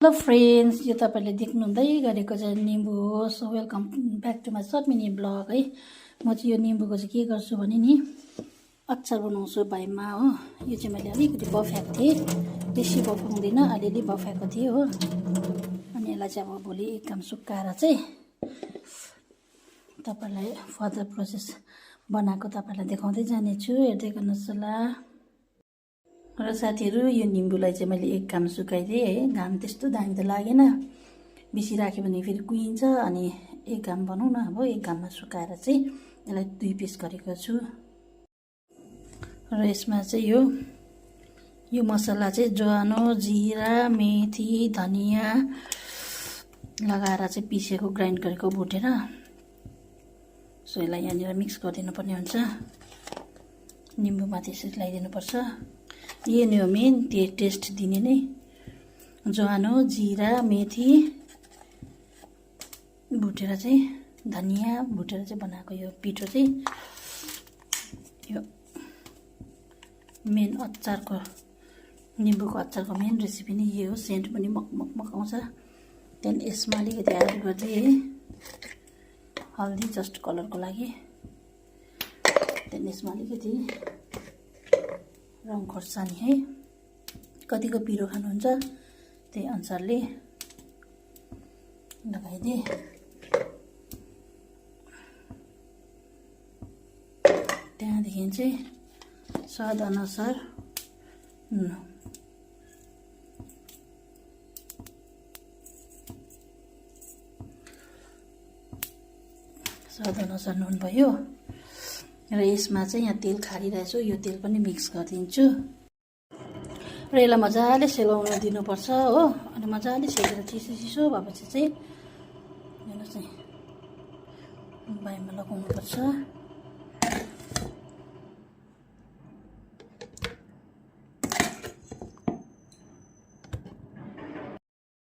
Hello friends, यो तपाईँले देख्नुहुँदै गरेको चाहिँ निम्बु हो। So welcome back to my short mini vlog है। म चाहिँ यो निम्बुको चाहिँ के गर्छु भने नि अचार बनाउँछु भाइमा हो। यो चाहिँ मैले अलिकति बफाएको थिएँ, बेसी बफाउँदिनँ, अलिअलि बफाएको थिएँ हो। अनि यसलाई चाहिँ अब भोलि एक काम सुकाएर चाहिँ तपाईँलाई फर्दर प्रोसेस बनाएको तपाईँलाई देखाउँदै जानेछु, हेर्दै गर्नुहोस् होला। र साथीहरू, यो निम्बुलाई चाहिँ मैले एक घाम सुकाइदिएँ है। घाम त्यस्तो दामी त लागेन, बेसी राख्यो भने फेरि कुहिन्छ। अनि एक घाम भनौँ न, अब एक घाममा सुकाएर चाहिँ यसलाई 2 पिस गरेको छु। र यसमा चाहिँ यो मसला चाहिँ ज्वानो, जिरा, मेथी, धनियाँ लगाएर चाहिँ पिसेको, ग्राइन्ड गरेको, भुटेर। सो यसलाई यहाँनिर मिक्स गरिदिनु पर्ने हुन्छ। निम्बुमा त्यसरी लगाइदिनुपर्छ। यो नै हो मेन टेस्ट दिने नै, ज्वानो, जिरा, मेथी भुटेर चाहिँ, धनियाँ भुटेर चाहिँ बनाएको यो पिठो चाहिँ यो मेन अचारको, निम्बुको अचारको मेन रेसिपी नै यो हो। सेन्ट पनि मक आउँछ। त्यहाँदेखि यसमा अलिकति एड गरिदिएँ हल्दी, जस्ट कलरको लागि। त्यहाँदेखि यसमा अलिकति रङ खोर्सानी है, कतिको पिरो खानुहुन्छ त्यही अनुसारले लगाइदिएँ। त्यहाँदेखि चाहिँ स्वाद अनुसार नुन, स्वाद अनुसार नुन भयो। र यसमा चाहिँ यहाँ तेल खारिरहेछु, यो तेल पनि मिक्स गरिदिन्छु। र यसलाई मजाले सेलाउन दिनुपर्छ हो। अनि मजाले सेकेर चिसो भएपछि चाहिँ हेर्नुहोस् चाहिँ बाइमा लगाउनुपर्छ।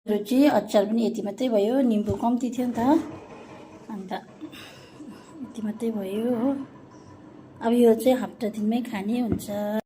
र चाहिँ अचार पनि यति मात्रै भयो, निम्बु कम्ती थियो नि त, अन्त यति मात्रै भयो हो। अब यो चाहिँ हप्ता दिनमै खाने हुन्छ।